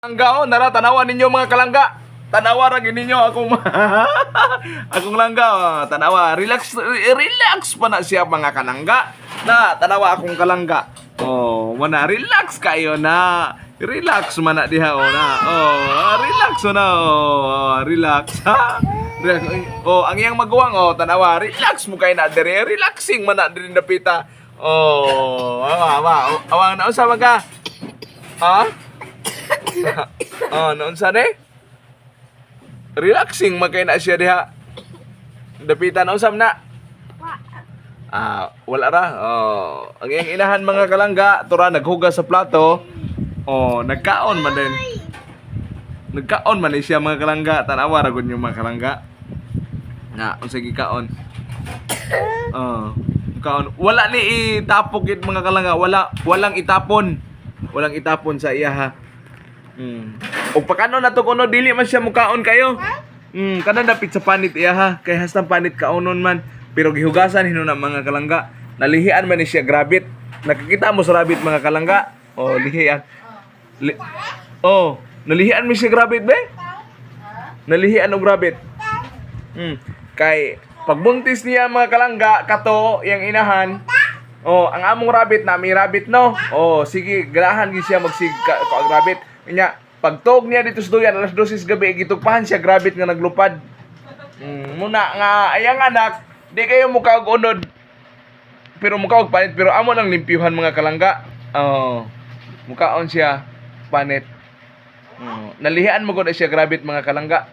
Langga oh, nara, tanawa ninyo, mga kalangga. Tanawa ra gid ninyo akong akong langga oh. Tanawa, relax relax pa na siya, mga kalangga. Na tanawa akong kalangga. Oh, mana relax kayo na. Relax man na diha oh na. Oh, relax na oh, relax. Ha? Relax. Oh, ang iyang maguwang oh, tanawa, relax mo kay na dire. Relaxing man na diri napita. Oh, awa awa. Awa na unsa man ka? Ha? Oh, noon sa ne? Relaxing man kay na siya diha. Dapitan usam na. Ah, wala ra. Oh, ang iyang inahan, mga kalangga, tura naghugas sa plato. Oh, nagkaon man din. Nagkaon man ni siya, mga kalangga. Tanawa ra gud yung mga kalangga. Na, unsa gikaon? Oh, kaon. Wala ni itapok it, mga kalangga. Wala, walang itapon. Walang itapon sa iya ha. Og pagkano na to kuno, dili man siya mukaon kayo. Kana dapit sa panit iya ha. Kay hastang panit kaonon man. Pero gihugasan hinuna, mga kalangga. Nalihian man ni siya grabit. Nakakita mo sa rabbit, mga kalangga? Oh, lihian. Oh, nalihian mo siya grabit be? Nalihian og rabbit. Kay pagbuntis niya, mga kalangga, kato yang inahan. Oh, ang among rabbit na may rabbit no. Oh, sige, ganahan gid siya magsig ka, ka rabbit. Nya, pagtog niya dito sa duyan alas 12 sa gabi, gitugpahan siya rabbit nga naglupad. Muna nga ayang anak, di kayo mukaog unod. Pero mukaog panit, pero amo nang limpyuhan, mga kalangga. Oh, mukaon siya panit. Nalihian mo gud na siya rabbit, mga kalangga.